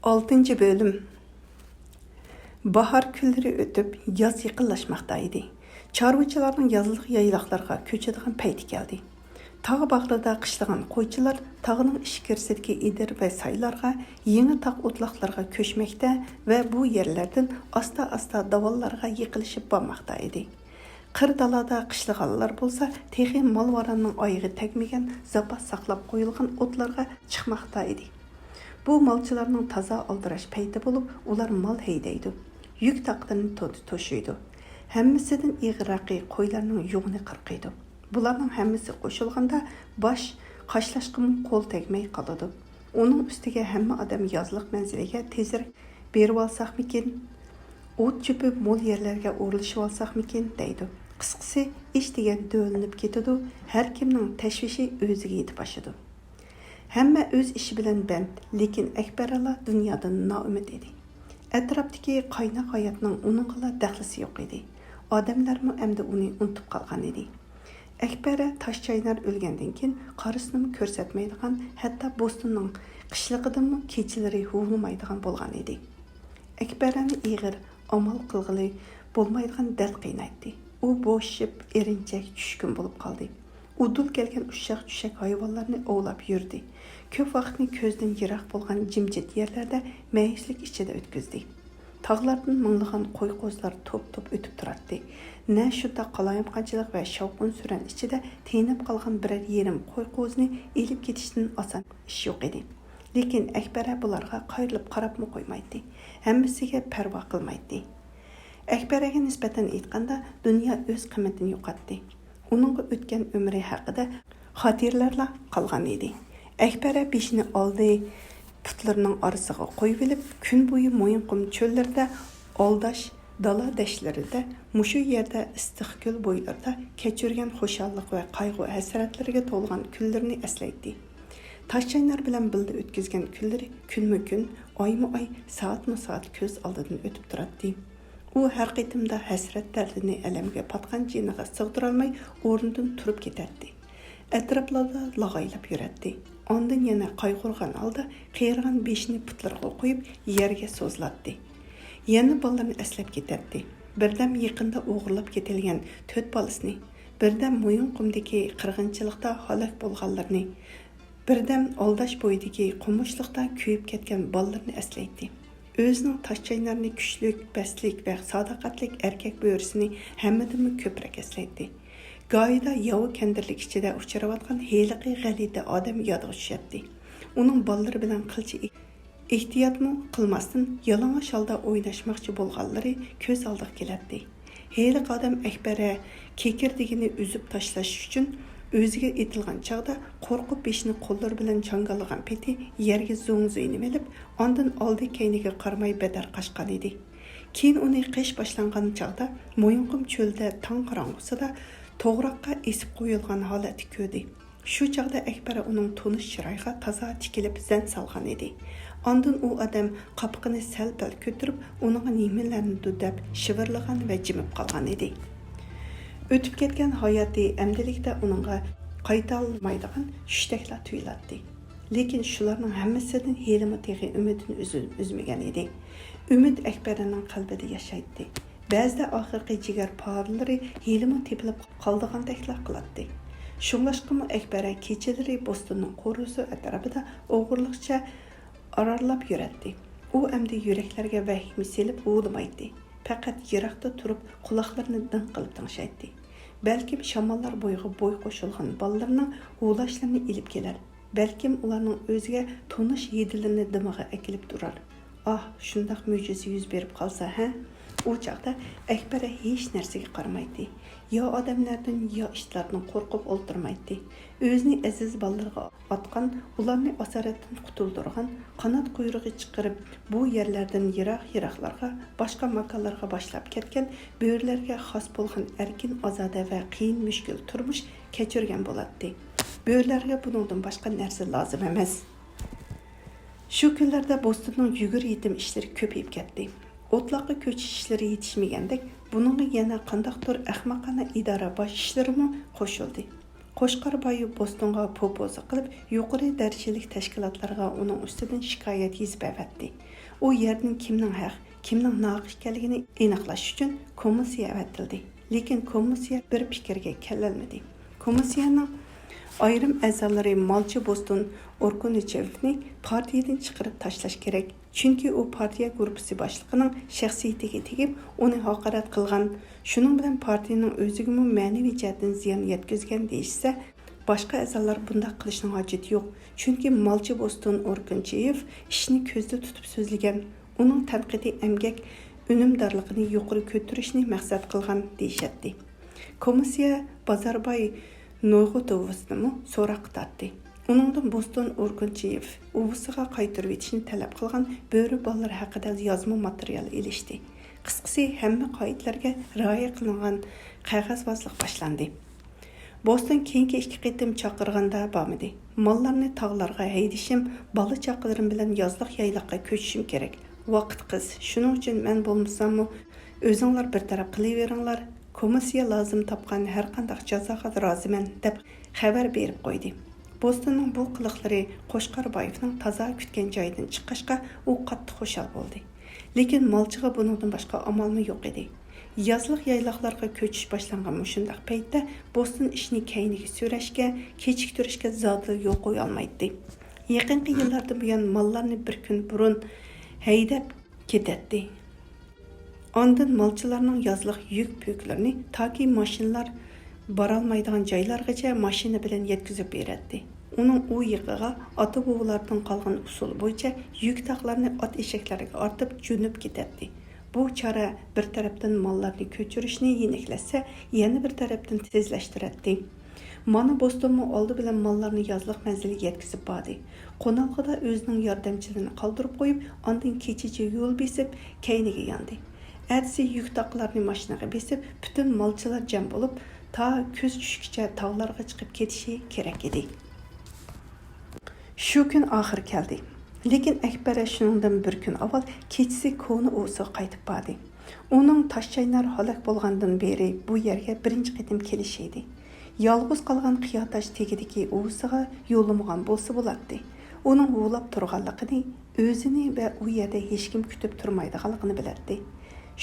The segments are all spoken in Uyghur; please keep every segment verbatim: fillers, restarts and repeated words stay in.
ئالتىنچى بۆلۈم. باھار كۈنلىرى ئۆتۈپ، ياز يېقىنلاشماقتا ئىدى. چارۋىچىلارنىڭ يازلىق يايلاقلارغا كۆچىدىغان پەيتى كەلدى. تاغ باغرىدا قىشلىغان قويچىلار تاغنىڭ ئىچكىرىسىدىكى ئېدىر ۋە سايلارغا، يېڭى تاغ ئوتلاقلىرىغا كۆچمەكتە ۋە بۇ يەرلەردىن ئاستا-ئاستا داۋانلارغا يېقىنلىشىپ بارماقتا ئىدى. قىر دالادا قىشلىغانلار بولسا تېخى مال-ۋاراننىڭ ئايىغى تەگمىگەن زاپاس ساقلاپ قويۇلغان ئوتلارغا چىقماقتا ئىدى. بۇ مالچىلارنىڭ تازا ئالدىراش پەيتى بولۇپ، ئۇلار مال ھەيدەيدۇ، يۈك تاقلىرىنى تو-، توشۇيدۇ. ھەممىسىدىن ئېغىرراقى قويلارنىڭ يۇڭىنى قىرقىيدۇ. بۇلارنىڭ ھەممىسى قوشۇلغاندا باش قاشلاشقىمۇ قول تەگمەي قالىدۇ. ئۇنىڭ ئۈستىگە ھەممە ئادەم يازلىق مەنزىلىگە تېزرەك بېرىۋالساقمىكىن، ئوت چۆپۈپ مول يەرلەرگە ئورۇنلىشىۋالساقمىكىن دەيدۇ. قىسقىسى، ئىش دېگەن دۆۋىلىنىپ كېتىدۇ، ھەر كىمنىڭ تەشۋىشى ئۆزىگە يېتىپ ئاشىدۇ. ھەممە ئۆز ئىشى بىلەن بەند، لېكىن ئەكبەرەلا دۇنيادىن نائۈمىد ئىدى. ئەتراپتىكى قايناق ھاياتنىڭ ئۇنىڭغىلا دەخلىسى يوق ئىدى. ئادەملەرمۇ ئەمدى ئۇنى ئۇنتۇپ قالغان ئىدى. ئەكبەرە تاش چاينار ئۆلگەندىن كېيىن قارىسىنىمۇ كۆرسەتمەيدىغان، ھەتتا بوستوننىڭ قىشلىقىدىنمۇ كېچىلىرى ھۇۋلىمايدىغان بولغان ئىدى. ئەكبەرەنى ئېغىر، ئامال قىلغىلى بولمايدىغان دەرد قىينايتتى. ئۇ بوشىشىپ، ئېرىنچەك، چۈشكۈن بولۇپ قالدى. ئۇدۇل كەلگەن ئۇششاق-چۈششەك ھايۋانلارنى ئوۋلاپ يۈردى. كۆپ ۋاقىتنى كۆزدىن يىراق بولغان جىمجىت يەرلەردە مەيۈسلۈك ئىچىدە ئۆتكۈزدى. تاغلاردىن مىڭلىغان قوي-قوزىلار توپ-توپ ئۆتۈپ تۇراتتى. نە شۇنداق قالايمىقانچىلىق ۋە شاۋقۇن-سۈرەن ئىچىدە تېنىپ قالغان بىرەر يېرىم قوي-قوزىنى ئېلىپ كېتىشتىن ئاسان ئىش يوق ئىدى. لېكىن ئەكبەرە بۇلارغا قايرىلىپ قاراپمۇ قويمايتتى. ھەممىسىگە پەرۋا قىلمايتتى. ئەكبەرەگە نىسبەتەن ئېيتقاندا، دۇنيا ئۆز قىممىتىنى يوقاتتى. ئۇنىڭغا ئۆتكەن ئۆمرى ھەققىدە خاتىرىلەرلا قالغان ئىدى. ئەكبەرە بېشىنى ئالدى پۇتلىرىنىڭ ئارىسىغا قويۇۋېلىپ، كۈن بويى مويۇنقۇم چۆللىرىدە، ئالداش دالا دەشتلىرىدە، مۇشۇ يەردە ئىسسىقكۆل بويلىرىدا كەچۈرگەن خۇشاللىق ۋە قايغۇ-ھەسرەتلىرىگە تولغان كۈنلىرىنى ئەسلەيتتى. تاشچاينار بىلەن بىللە ئۆتكۈزگەن كۈنلىرى كۈنمۇ كۈن، ئايمۇ ئاي، سائەتمۇ سائەت كۆز ئالدىدىن ئۆتۈپ تۇراتتى. ئۇ ھەر قېتىمدا ھەسرەت دەردىنى ئەلەمگە پاتقان جېنىغا سىغدۇرالماي ئورنىدىن تۇرۇپ كېتەتتى. ئەتراپلاردا لاغايلاپ يۈرەتتى. ئاندىن يەنە قايغۇرغان ھالدا قېرىغان بېشىنى پۇتلىرىغا قويۇپ يەرگە سوزۇلاتتى. يەنە بالىلىرىنى ئەسلەپ كېتەتتى. بىردەم يېقىندا ئوغرىلاپ كېتىلگەن تۆت بالىسىنى، بىردەم مويۇنقۇمدىكى قىرغىنچىلىقتا ھالاك بولغانلىرىنى، بىردەم ئالداش بويىدىكى قومۇشلۇقتا كۆيۈپ كەتكەن بالىلىرىنى ئەسلەيتتى. ئۆزىنىڭ تاشچاينارنى كۈچلۈك، بەستلىك ۋە ساداقەتلىك ئەركەك بۆرىسىنى ھەممىدىنمۇ كۆپرەك ئەسلەيتتى. گاھىدا ياۋا كەندىرلىك ئىچىدە ئۇچراۋاتقان ھېلىقى غەلىتە ئادەم يادىغا چۈشەتتى. ئۇنىڭ بالىلىرى بىلەن قىلچە ئېھتىياتمۇ قىلماستىن، يالىڭاچ ھالدا ئويناشماقچى بولغانلىرى كۆز ئالدىغا كېلەتتى. ھېلىقى ئادەم ئەكبەرە كېكىردىكىنى ئۈزۈپ تاشلاش ئۈچۈن ئۆزىگە ئېتىلغان چاغدا، قورقۇپ بېشىنى قوللىرى بىلەن چاڭگاللىغان پېتى يەرگە زوڭزىيىنىۋېلىپ، ئاندىن ئالدى-كەينىگە قارىماي بەدەر قاچقان ئىدى. كېيىن ئۇنى قىش باشلانغان چاغدا مويۇنقۇم چۆلىدە تاڭ قاراڭغۇسىدا توغراققا ئېسىپ قويۇلغان ھالەتتە كۆردى. شۇ چاغدا ئەكبەر ئۇنىڭ تونۇش چىرايىغا تازا تىكىلىپ زەن سالغان ئىدى. ئاندىن ئۇ ئادەم قاپىقىنى سەل-پەل كۆتۈرۈپ، ئۇنىڭغا نېمىلەرنىدۇر دەپ شىۋىرلىغان ۋە جىمىپ قالغان ئىدى. ئۆتۈپ كەتكەن ھاياتى ئەمدىلىكتە ئۇنىڭغا قايتالمايدىغان چۈشتەكلا تۇيۇلاتتى. لېكىن شۇلارنىڭ ھەممىسىدىن ھېلىمۇ تېخى ئۈمىدىنى ئۈزۈ-، ئۈزمىگەن ئىدى. ئۈمىد ئەكبەرنىڭ قەلبىدە ياشايتتى. بەزىدە ئاخىرقى جىگەر پارىلىرى ھېلىمۇ تېپىلىپ قالىدىغاندەكلا قىلاتتى. شۇڭلاشقىمۇ ئەكبەرە كېچىلىرى بوستوننىڭ قورۇسى ئەتراپىدا ئوغرىلىقچە ئارارلاپ يۈرەتتى. ئۇ ئەمدى يۈرەكلەرگە ۋەھىمە سېلىپ ھۇۋلىمايتتى. پەقەت يىراقتا تۇرۇپ قۇلاقلىرىنى دىڭ قىلىپ تىڭشايتتى. بەلكىم شاماللار بويىغا بوي قوشۇلغان بالىلىرىنىڭ ھۇۋلاشلىرىنى ئېلىپ كېلەر. بەلكىم ئۇلارنىڭ ئۆزىگە تونۇش ھىدلىرىنى دىمىغا ئەكېلىپ تۇرار. ئاھ، شۇنداق مۆجىزە يۈز بېرىپ قالسا، ھە؟ ئۇ چاغدا ئەكبەر ھېچ نەرسىگە قارىمايتتى. يا ئادەملەردىن، يا ئىتلاردىن قورقۇپ ئولتۇرمايتتى. ئۆزىنى ئەزىز بالىلىرىغا ئاتقان، ئۇلارنى ئاسارەتتىن قۇتۇلدۇرغان، قانات قۇيرۇقى چىقىرىپ، بۇ يەرلەردىن يىراق-يىراقلارغا، باشقا ماكانلارغا باشلاپ كەتكەن بۆرىلەرگە خاس بولغان ئەركىن-ئازادە ۋە قىيىن-مۈشكۈل تۇرمۇش كەچۈرگەن بولاتتى. بۆرىلەرگە بۇنىڭدىن باشقا نەرسە لازىم ئەمەس. شۇ كۈنلەردە بوستوننىڭ يۈگۈر-يېتىم ئىشلىرى كۆپىيىپ كەتتى. ئوتلاققا كۆچۈش ئىشلىرى يېتىشمىگەندەك، بۇنىڭغا يەنە قانداقتۇر ئەخمىقانە ئىدارە باش ئىشلىرىمۇ قوشۇلدى. قوچقاربايېۋ بوستونغا پوپوزا قىلىپ، يۇقىرى دەرىجىلىك تەشكىلاتلارغا ئۇنىڭ ئۈستىدىن شىكايەت يېزىپ ئەۋەتتى. ئۇ يەردىن كىمنىڭ ھەق، كىمنىڭ ناھەق ئىكەنلىكىنى ئېنىقلاش ئۈچۈن كومىسسىيە ئەۋەتىلدى. لېكىن كومىسسىيە بىر پىكىرگە كېلەلمىدى. كومىسسىيەنىڭ ئايرىم ئەزالىرى مالچى بوستون ئوركۇنچېۋنى پارتىيىدىن چىقىرىپ تاشلاش كېرەك، چۈنكى ئۇ پارتىيە گۇرۇپپىسى باشلىقىنىڭ شەخسىيىتىگە تېگىپ، ئۇنى ھاقارەت قىلغان، شۇنىڭ بىلەن پارتىيىنىڭ ئۆزىگىمۇ مەنىۋى جەھەتتىن زىيان يەتكۈزگەن دېيىشسە، باشقا ئەزالار بۇنداق قىلىشنىڭ ھاجىتى يوق، چۈنكى مالچى بوستون ئوركۇنچېۋ ئىشنى كۆزدە تۇتۇپ سۆزلىگەن، ئۇنىڭ تەنقىدىي ئەمگەك ئۈنۈمدارلىقىنى يۇقىرى كۆتۈرۈشنى مەقسەت قىلغان دېيىشەتتى. كومىسسىيە بازارباي نوغۇتوۋسنىمۇ سوراققا تارتتى. ئۇنىڭدىن بوستون ئوركۇنچېۋ ئۇۋىسىغا قايتۇرۇۋېتىشنى تەلەپ قىلغان بۆرە بالىلىرى ھەققىدە يازما ماتېرىيال ئېلىشتى. قىسقىسى، ھەممە قائىدىلەرگە رىئايە قىلىنغان قەغەۋازلىق باشلاندى. بوستون كېيىنكى ئىككى قېتىم چاقىرغاندا بارمىدى. ماللارنى تاغلارغا ھەيدىشىم، بالا-چاقىلىرىم بىلەن يازلىق يايلاققا كۆچۈشۈم كېرەك. ۋاقىت قىس، شۇنىڭ ئۈچۈن مەن بولمىساممۇ، ئۆزۈڭلار بىر تەرەپ قىلىۋېرىڭلار، كومىسسىيە لازىم تاپقان ھەرقانداق جازاغا رازىمەن، دەپ خەۋەر بېرىپ قويدى. بوستوننىڭ بۇ قىلىقلىرى قوچقاربايېۋنىڭ تازا كۈتكەن جايىدىن چىققاچقا، ئۇ قاتتىق خۇشال بولدى. لېكىن مالچىغا بۇنىڭدىن باشقا ئامالمۇ يوق ئىدى. يازلىق يايلاقلارغا كۆچۈش باشلانغان مۇشۇنداق پەيتتە بوستون ئىشنى كەينىگە سۈرەشكە، كېچىكتۈرۈشكە زادىلا يول قويالمايتتى. يېقىنقى يىللاردىن بۇيان ماللارنى بىر كۈن بۇرۇن ھەيدەپ كېتەتتى. ئاندىن مالچىلارنىڭ يازلىق يۈك پۈكلىرىنى تاكى ماشىنىلار بارالمايدىغان جايلارغىچە ماشىنا بىلەن يەتكۈزۈپ بېرەتتى. ئۇنىڭ ئۇ يېقىغا ئاتا-بوۋىلاردىن قالغان ئۇسۇل بويىچە يۈك تاقلارنى ئات ئېشەكلەرگە ئارتىپ جۆنۈپ كېتەتتى. بۇ چارە بىر تەرەپتىن ماللارنى كۆچۈرۈشنى يېنىكلەتسە، يەنە بىر تەرەپتىن تېزلەشتۈرەتتى. مانا بوستونمۇ ئالدى بىلەن ماللارنى يازلىق مەنزىلگە يەتكۈزۈپ باردى. قونالغۇدا ئۆزىنىڭ ياردەمچىلىرىنى قالدۇرۇپ قويۇپ، ئاندىن كېچىچە يول بېسىپ، كەينىگە ياندى. ئەتىسى يۈك تاقلارنى ماشىنىغا بېسىپ، پۈتۈن مالچىلار جەم بولۇپ، تا كۈز چۈشكىچە تاغلارغا چىقىپ كېتىشى كېرەك ئىدى. شۇ كۈن ئاخىرى كەلدى. لېكىن ئەكبەرە شۇنىڭدىن بىر كۈن ئاۋۋال كېچىسى كونا ئۇۋىسىغا قايتىپ باردى. ئۇنىڭ تاشچاينار ھالاك بولغاندىن بېرى بۇ يەرگە بىرىنچى قېتىم كېلىشى ئىدى. يالغۇز قالغان قىياتاش تېگىدىكى ئۇۋىسىغا يولىمىغان بولسا بولاتتى. ئۇنىڭ ھۇۋلاپ تۇرغانلىقىنى، ئۆزىنى ۋە ئۇ يەردە ھېچكىم كۈتۈپ تۇرمايدىغانلىقىنى بىلەتتى.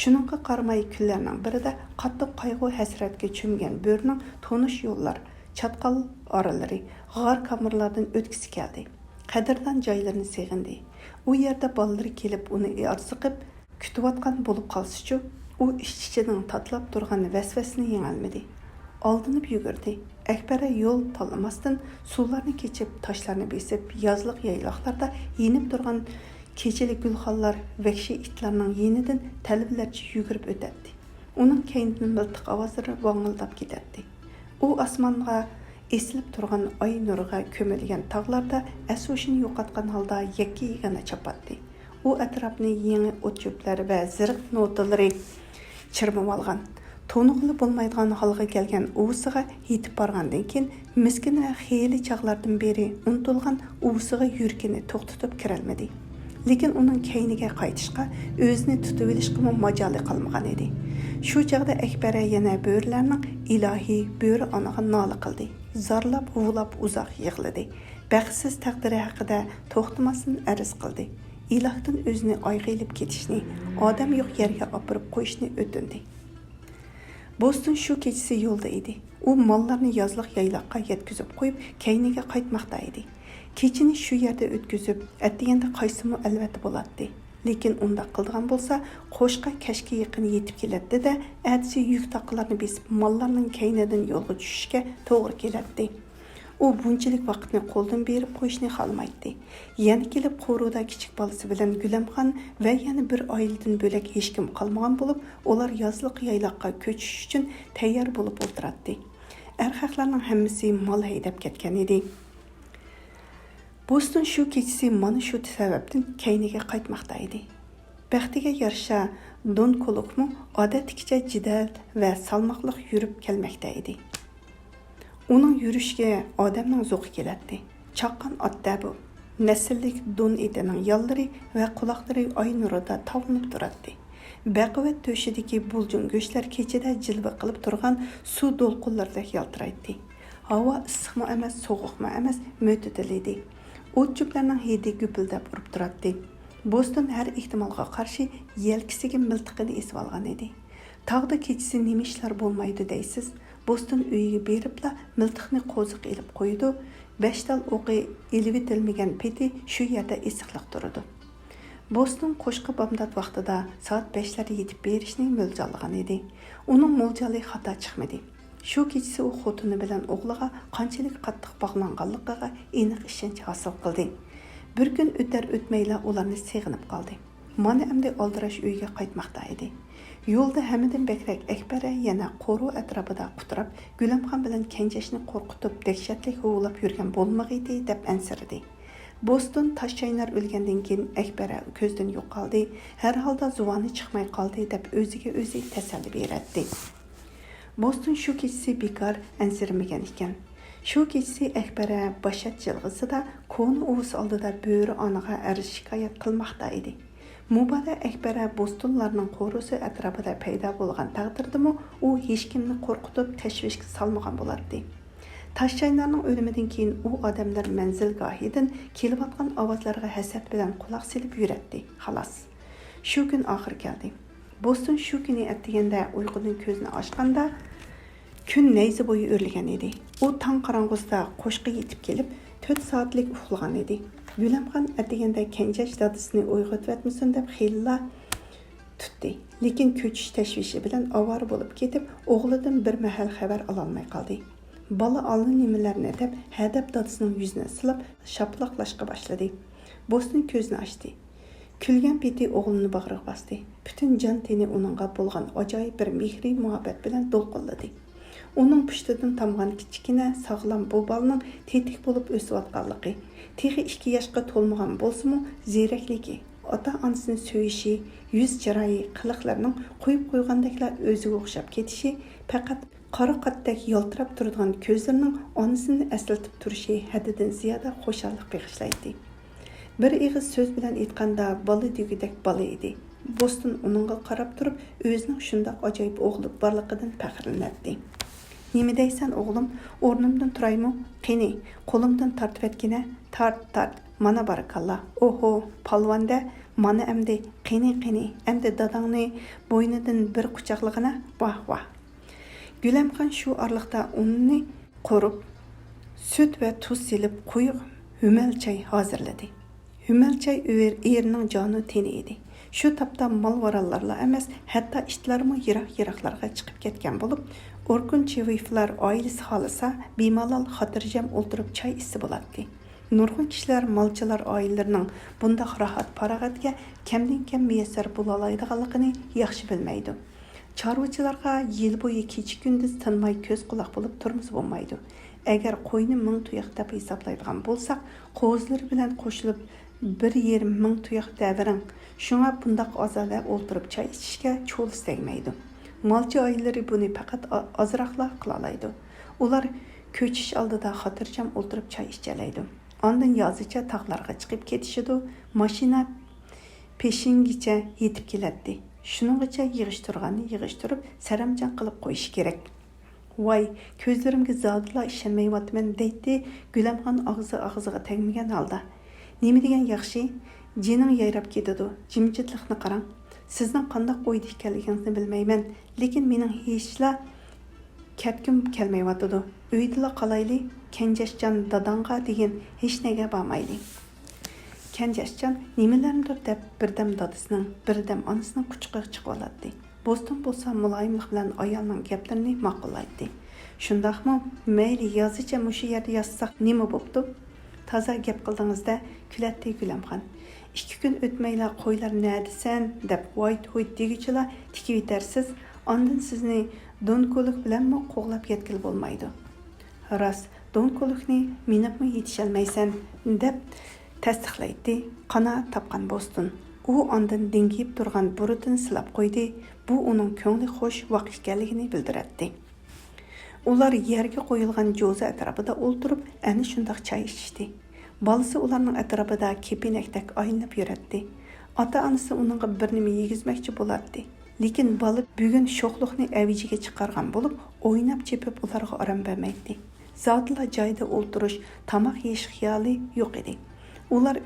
شۇنىڭغا قارىماي، كۈنلەرنىڭ بىرىدە قاتتىق قايغۇ-ھەسرەتكە چۆمگەن بۆرىنىڭ تونۇش يوللار، چاتقال ئارىلىرى، غار-كامىرلاردىن ئۆتكۈسى كەلدى. قەدىردان جايلىرىنى سېغىندى. ئۇ يەردە بالىلىرى كېلىپ ئۇنى ئارزىقىپ كۈتۈۋاتقان بولۇپ قالسىچۇ؟ ئۇ ئىچ-ئىچىدىن تاتىلاپ تۇرغان ۋەسۋەسىنى يېڭەلمىدى. ئالدىنىپ يۈگۈردى. ئەكبەرە يول تاللىماستىن، سۇلارنى كېچىپ، تاشلارنى بېسىپ، يازلىق يايلاقلاردا يېنىپ تۇرغان كېچىلىك گۈلخانلار، ۋەھشىي ئىتلارنىڭ يېنىدىن تەلۋىلەرچە يۈگۈرۈپ ئۆتەتتى. ئۇنىڭ كەينىدىن مىلتىق ئاۋازلىرى ۋاڭىلداپ كېتەتتى. ئۇ ئاسمانغا ئېسىلىپ تۇرغان ئاي نۇرىغا كۆمۈلگەن تاغلاردا ئەس-ھوشىنى يوقاتقان ھالدا يەككە-يېگانە چاپاتتى. ئۇ ئەتراپنى يېڭى ئوت-چۆپلەر ۋە زىرىق نوتىلىرى چىرمىۋالغان. تونۇغىلى بولمايدىغان ھالغا كەلگەن ئۇۋىسىغا يېتىپ بارغاندىن كېيىن، مىسكىن ۋە خېلى چاغلاردىن بېرى ئۇنتۇلغان ئۇۋىسىغا يۈرىكىنى توختىتىپ كىرەلمىدى. لېكىن ئۇنىڭ كەينىگە قايتىشقا، ئۆزىنى تۇتۇۋېلىشقىمۇ ماجالى قالمىغان ئىدى. شۇ چاغدا ئەكبەرە يەنە بۆرىلەرنىڭ ئىلاھى بۆرە ئانىغا نالە قىلدى. زارلاپ، ھۇۋلاپ ئۇزاق يىغلىدى. بەختسىز تەقدىرى ھەققىدە توختىماستىن ئەرز قىلدى. ئىلاھتىن ئۆزىنى ئايىغى ئېلىپ كېتىشنى، ئادەم يوق يەرگە ئاپىرىپ قويۇشنى ئۆتۈندى. بوستون شۇ كېچىسى يولدا ئىدى. ئۇ ماللارنى يازلىق يايلاققا يەتكۈزۈپ قويۇپ، كەينىگە قايتماقتا ئىدى. كېچىنى شۇ يەردە ئۆتكۈزۈپ، ئەتىگەندە قايتسىمۇ ئەلۋەتتە بولاتتى. لېكىن ئۇنداق قىلىدىغان بولسا، قوشقا كەچكە يېقىن يېتىپ كېلەتتى-دە، ئەتىسى يۈك تاقلارنى بېسىپ، ماللارنىڭ كەينىدىن يولغا چۈشۈشكە توغرا كېلەتتى. ئۇ بۇنچىلىك ۋاقىتنى قولدىن بېرىپ قويۇشنى خالىمايتتى. يەنە كېلىپ قورۇدا كىچىك بالىسى بىلەن گۈلەمخان ۋە يەنە بىر ئائىلىدىن بۆلەك ھېچكىم قالمىغان بولۇپ، ئۇلار يازلىق يايلاققا كۆچۈش ئۈچۈن تەييار بولۇپ ئولتۇراتتى. ئەرخەقلەرنىڭ ھەممىسى مال ھەيدەپ كەتكەن ئىدى. بوستون شۇ كېچىسى مانا شۇ سەۋەبتىن كەينىگە قايتماقتا ئىدى. بەختىگە يارىشا، دون كولۇكمۇ ئادەتتىكىچە جېدەل ۋە سالماقلىق يۈرۈپ كەلمەكتە ئىدى. ئۇنىڭ يۈرۈشىگە ئادەمنىڭ زوقى كېلەتتى. چاققان ئات-دە بۇ. نەسىللىك دون ئېتىنىڭ ياللىرى ۋە قۇلاقلىرى ئاي نۇرىدا تاۋلىنىپ تۇراتتى. بەقۇۋۋەت تۆشىدىكى بۇلجۇڭ گۆشلەر كېچىدە جىلۋە قىلىپ تۇرغان سۇ دولقۇنلىرىدەك يالتىرايتتى. ھاۋا ئىسسىقمۇ ئەمەس، سوغۇقمۇ ئەمەس، مۆتىدىل ئىدى. ئوت-چۆپلەرنىڭ ھىدى گۈپۈلدەپ ئۇرۇپ تۇراتتى. بوستون ھەر ئېھتىمالغا قارشى يەلكىسىگە مىلتىقىنى ئېسىۋالغان ئىدى. تاغدا كېچىسى نېمە ئىشلار بولمايدۇ دەيسىز؟ بوستون ئۆيىگە بېرىپلا مىلتىقنى قوزۇققا ئېلىپ قويىدۇ. بەش تال ئوقى ئېلىۋېتىلمىگەن پېتى شۇ يەردە ئېسىقلىق تۇرىدۇ. بوستون قوشقا بامدات ۋاقتىدا سائەت بەشلەردە يېتىپ بېرىشنى مۆلچەرلىگەن ئىدى. ئۇنىڭ مولجالى خاتا چىقمىدى. شۇ كېچىسى ئۇ خوتۇنى بىلەن ئوغلىغا قانچىلىك قاتتىق باغلانغانلىقىغا ئېنىق ئىشەنچ ھاسىل قىلدى. بىر كۈن ئۆتەر-ئۆتمەيلا ئۇلارنى سېغىنىپ قالدى. مانا ئەمدى ئالدىراش ئۆيگە قايتماقتا ئىدى. يولدا ھەممىدىن بەكرەك ئەكبەرە يەنە قورۇ ئەتراپىدا قۇتراپ، گۈلەمخان بىلەن كەنجەشنى قورقۇتۇپ، دەھشەتلىك ھۇۋلىپ يۈرگەن بولمىغىيدى، دەپ ئەنسىرىدى. بوستون تاش چاينار ئۆلگەندىن كېيىن ئەكبەرە كۆزدىن يوقالدى، ھەر ھالدا زۇۋانى چىقماي قالدى، دەپ ئۆزىگە ئۆزى تەسەللى بېرەتتى. بوستون شۇ كېچىسى بىكار ئەنسىرىمىگەن ئىكەن. شۇ كېچىسى ئەكبەرە باشات جىلغىسىدا كونا ئۇۋىسى ئالدىدا بۆرە ئانىغا ئەرز شىكايەت قىلماقتا ئىدى. مۇبادا ئەكبەرە بوستونلارنىڭ قورۇسى ئەتراپىدا پەيدا بولغان تەقدىردىمۇ، ئۇ ھېچكىمنى قورقۇتۇپ، تەشۋىشكە سالمىغان بولاتتى. تاشچاينارنىڭ ئۆلۈمىدىن كېيىن ئۇ ئادەملەر مەنزىلگاھىدىن كېلىۋاتقان ئاۋازلارغا ھەسەت بىلەن قۇلاق سېلىپ يۈرەتتى. خالاس. شۇ كۈن ئاخىرى كەلدى. بوستون شۇ كۈنى ئەتىگەندە ئۇيقۇدىن كۆزىنى ئاچقاندا، كۈن نەيزە بويى ئۆرلىگەن ئىدى. ئۇ تاڭ قاراڭغۇسىدا قوشقا يېتىپ كېلىپ، تۆت سائەتلىك ئۇخلىغان ئىدى. گۈلەمخان ئەتىگەندە كەنجەش دادىسىنى ئويغىتىۋەتمىسۇن دەپ خېلىلا تۇتتى. لېكىن كۆچۈش تەشۋىشى بىلەن ئاۋارە بولۇپ كېتىپ، ئوغلىدىن بىر مەھەل خەۋەر ئالالماي قالدى. بالا ئاللىنېمىلەرنى دەپ، ھەدەپ دادىسىنىڭ يۈزىنى سىلاپ، شاپىلاقلاشقا باشلىدى. بوستون كۆزىنى ئاچتى. كۈلگەن پېتى ئوغلىنى باغرىغا باستى. پۈتۈن جان تېنى ئۇنىڭغا بولغان ئاجايىپ بىر مېھرى مۇھەببەت بىلەن دولقۇنلىدى. ئۇنىڭ پۇشتىدىن تامغان كىچىككىنە ساغلام بۇ بالىنىڭ تېتىك بولۇپ ئۆسۈۋاتقانلىقى، تېخى ئىككى ياشقا تولمىغان بولسىمۇ زېرەكلىكى، ئاتا-ئانىسىنى سۆيۈشى، يۈز چىرايى، قىلىقلىرىنىڭ قويۇپ قويغاندەكلا ئۆزىگە ئوخشاپ كېتىشى، پەقەت قارا قاتتەك يالتىراپ تۇرىدىغان كۆزلىرىنىڭ ئانىسىنى ئەسلىتىپ تۇرۇشى ھەددىدىن زىيادە خۇشاللىق بېغىشلايتتى. بىر ئېغىز سۆز بىلەن ئېيتقاندا، بالا دېگۈدەك بالا ئىدى. بوستون ئۇنىڭغا قاراپ تۇرۇپ، ئۆزىنىڭ شۇنداق ئاجايىپ ئوغلى بارلىقىدىن پەخىرلىنەتتى. نېمە دەيسەن، ئوغلۇم؟ ئورنۇمدىن تۇرايمۇ؟ قېنى، قولۇمدىن تارتىۋەتكىنە. تارت، تارت. مانا بارىكاللا. ئوھو، پالۋاندە. مانا ئەمدى. قېنى، قېنى. ئەمدى داداڭنى بوينىدىن بىر قۇچاقلىغىنە. ۋاھ، ۋاھ. گۈلەمخان شۇ ئارىلىقتا ئۇننى قۇرۇپ، سۈت ۋە تۇز سېلىپ قويۇق ھۈمەل چاي ھازىرلىدى. ھۈمەل چاي ئۆر-، ئېرىنىڭ جانۇ تېنى ئىدى. شۇ تاپتا مال-ۋارانلارلا ئەمەس، ھەتتا ئىتلارمۇ يىراق-يىراقلارغا چىقىپ كەتكەن بولۇپ، ئوركۇن چىۋىفلار ئائىلىسى خالىسا، بىمالال خاتىرجەم ئولتۇرۇپ چاي ئىچسە بولاتتى. نۇرغۇن كىشىلەر مالچىلار ئائىلىلىرىنىڭ بۇنداق راھەت-پاراغەتكە كەمدىن-كەم مۇيەسسەر بولالايدىغانلىقىنى ياخشى بىلمەيدۇ. چارۋىچىلارغا يىل بويى كېچە-كۈندۈز تىنماي كۆز-قۇلاق بولۇپ تۇرمىسا بولمايدۇ. ئەگەر قوينى مىڭ تۇياق دەپ ھېسابلايدىغان بولساق، قوزىلىرى بىلەن قوشۇلۇپ بىر يېرىم مىڭ تۇياق دەۋېرىڭ. شۇڭا بۇنداق ئازادە ئولتۇرۇپ چاي ئىچىشكە چولىسى تەگمەيدۇ. مالچى ئائىلىلىرى بۇنى پەقەت ئا-، ئازراقلا قىلالايدۇ. ئۇلار كۆچۈش ئالدىدا خاتىرجەم ئولتۇرۇپ چاي ئىچەلەيدۇ. ئاندىن يازىچە تاغلارغا چىقىپ كېتىشىدۇ. ماشىنا پېشىنگىچە يېتىپ كېلەتتى. شۇنىڭغىچە يىغىشتۇرغاننى يىغىشتۇرۇپ، سەرەمجان قىلىپ قويۇشى كېرەك. ۋاي، كۆزلىرىمگە زادىلا ئىشەنمەيۋاتىمەن، دەيتتى گۈلەمخان ئاغزى ئاغزىغا تەگمىگەن ھالدا. نېمە دېگەن ياخشى، جېنىڭ يايراپ كېتىدۇ، جىمجىتلىقنى قاراڭ. سىزنىڭ قانداق ئويدا ئىكەنلىكىڭىزنى بىلمەيمەن، لېكىن مېنىڭ ھېچلا كەتكۈم كەلمەيۋاتىدۇ. ئۆيدىلا قالايلى، كەنجەشجان داداڭغا دېگىن ھېچنەگە بارمايلى. كەنجەشجان نېمىلەرنىدۇر دەپ بىردەم دادىسىنىڭ، بىردەم ئانىسىنىڭ قۇچىقىغا چىقىۋالاتتى. بوستون بولسا مۇلايىملىق بىلەن ئايالنىڭ گەپلىرىنى ماقۇللايتتى. شۇنداقمۇ؟ مەيلى، يازىچە مۇشۇ يەردە يازساق نېمە بوپتۇ؟ تازا گەپ قىلدىڭىز-دە، كۈلەتتى گۈلەمخان. ئىككى كۈن ئۆتمەيلا قويلار نەدىسەن دەپ ۋايت-ھويت دېگۈچىلا تىكىۋېتەرسىز، ئاندىن سىزنى دونكولۇك بىلەنمۇ قوغلاپ يەتكىلى بولمايدۇ. راست، دونكولۇكنى مېڭىپمۇ يېتىشەلمەيسەن، دەپ تەستىقلايتتى قانائەت تاپقان بوستون. ئۇ ئاندىن دىڭگىيىپ تۇرغان بۇرۇتىنى سىلاپ قويدى، بۇ ئۇنىڭ كۆڭلى خوش ۋاق ئىكەنلىكىنى بىلدۈرەتتى. ئۇلار يەرگە قويۇلغان جوزا ئەتراپىدا ئولتۇرۇپ، ئەنە شۇنداق چاي ئىچىشتى. بالىسى ئۇلارنىڭ ئەتراپىدا كېپىنەكتەك ئايلىنىپ يۈرەتتى. ئاتا-ئانىسى ئۇنىڭغا بىر نېمە يېگۈزمەكچى بولاتتى. لېكىن بالا بۈگۈن شوخلۇقنى ئەۋجىگە چىقارغان بولۇپ، ئويناپ-چېپىپ ئۇلارغا ئارام بەرمەيتتى. زادىلا جايىدا ئولتۇرۇش، تاماق يېيىش خىيالى يوق ئىدى. ئۇلار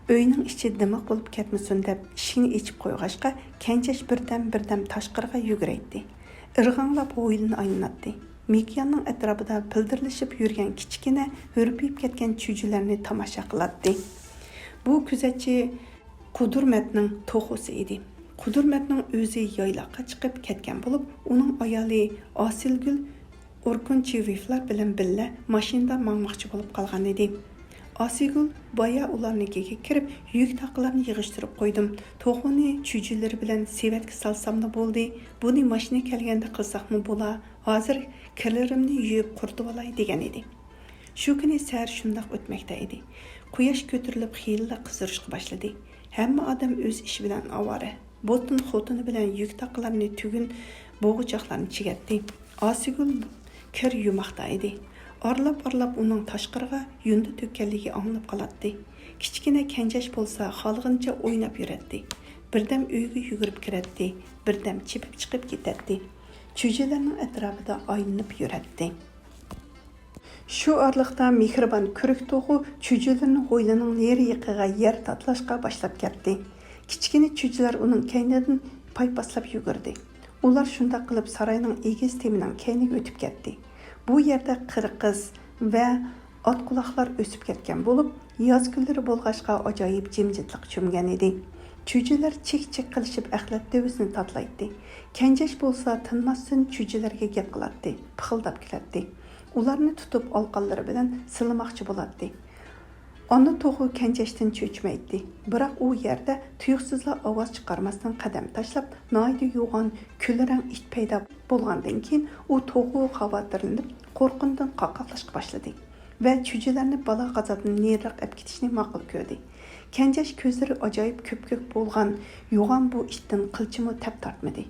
ئۆينىڭ ئىچى دىمىق بولۇپ كەتمىسۇن دەپ ئىشىكنى ئېچىپ قويغاچقا، كەنجەش بىردەم-بىردەم تاشقىرىغا يۈگۈرەيتتى. ئىرغاڭلاپ ھويلىنى ئايلىناتتى. مېكىياننىڭ ئەتراپىدا پىلدىرلىشىپ يۈرگەن كىچىككىنە ھۈرپىيىپ كەتكەن چۈجىلەرنى تاماشا قىلاتتى. بۇ كۆزەتچى قۇدۇرمەتنىڭ توخۇسى ئىدى. قۇدۇرمەتنىڭ ئۆزى يايلاققا چىقىپ كەتكەن بولۇپ، ئۇنىڭ ئايالى ئاسىلگۈل ئوركۇنچىۋېفلار بىلەن بىللە ماشىنىدا ماڭماقچى بولۇپ قالغان ئىدى. ئاسىگۈل، بايا ئۇلارنىڭكىگە كىرىپ، يۈك-تاقلارنى يىغىشتۇرۇپ قويدۇم. توخۇنى چۈجىلىرى بىلەن سېۋەتكە سالساملا بولدى. بۇنى ماشىنا كەلگەندە قىلساقمۇ بولا. ھازىر كىرلىرىمنى يۇيۇپ قۇرۇتۇۋالاي، دېگەن ئىدى. شۇ كۈنى سەھەر شۇنداق ئۆتمەكتە ئىدى. قۇياش كۆتۈرۈلۈپ خېلىلا قىزىرىشقا باشلىدى. ھەممە ئادەم ئۆز ئىشى بىلەن ئاۋارە. بوستون خوتۇنى بىلەن يۈك-تاقلارنى تۈگۈن، بوغىچاقلارنى چىگەتتى. ئاسىگۈل كىر يۇماقتا ئىدى. ئارىلاپ-ئارىلاپ ئۇنىڭ تاشقىرىغا يۇندى تۆككەنلىكى ئاڭلىنىپ قالاتتى. كىچىككىنە كەنجەش بولسا خالىغىنىچە ئويناپ يۈرەتتى. بىردەم ئۆيگە يۈگۈرۈپ كىرەتتى، بىردەم چېپىپ چىقىپ كېتەتتى. چۈجىلەرنىڭ ئەتراپىدا ئايلىنىپ يۈرەتتى. شۇ ئارىلىقتا مېھرىبان كۈرۈك توخۇ چۈجىلىرىنى ھويلىنىڭ نېرى يېقىغا يەر تاتىلاشقا باشلاپ كەتتى. كىچىككىنە چۈجىلەر ئۇنىڭ كەينىدىن پايپاسلاپ يۈگۈردى. ئۇلار شۇنداق قىلىپ ساراينىڭ ئېگىز تېمىنىڭ كەينىگە ئۆتۈپ كەتتى. بۇ يەردە قىرقىز ۋە ئات قۇلاقلار ئۆسۈپ كەتكەن بولۇپ، ياز كۈنلىرى بولغاچقا ئاجايىپ جىمجىتلىق چۆمگەن ئىدى. چۈجىلەر چىك-چىك قىلىشىپ ئەخلەت دۆۋىسىنى تاتىلايتتى. كەنجەش بولسا تىنماستىن چۈجىلەرگە گەپ قىلاتتى، پىخىلداپ كۈلەتتى. ئۇلارنى تۇتۇپ ئالىقانلىرى بىلەن سىلىماقچى بولاتتى. ئانا توخۇ كەنجەشتىن چۆچمەيتتى. بىراق ئۇ يەردە تۇيۇقسىزلا ئاۋاز چىقارماستىن قەدەم تاشلاپ، ناھايىتى يوغان كۈلرەڭ ئىت پەيدا بولغاندىن كېيىن، ئۇ توخۇ خاۋاتىرلىنىپ، قورققىنىدىن قاقاقلاشقا باشلىدى ۋە چۈجىلەرنى بالا غازاتىدىن نېرىراق ئەپ كېتىشنى ماقۇل كۆردى. كەنجەش كۆزلىرى ئاجايىپ كۆپكۆك بولغان يوغان بۇ ئىتتىن قىلچىمۇ تەپ تارتمىدى.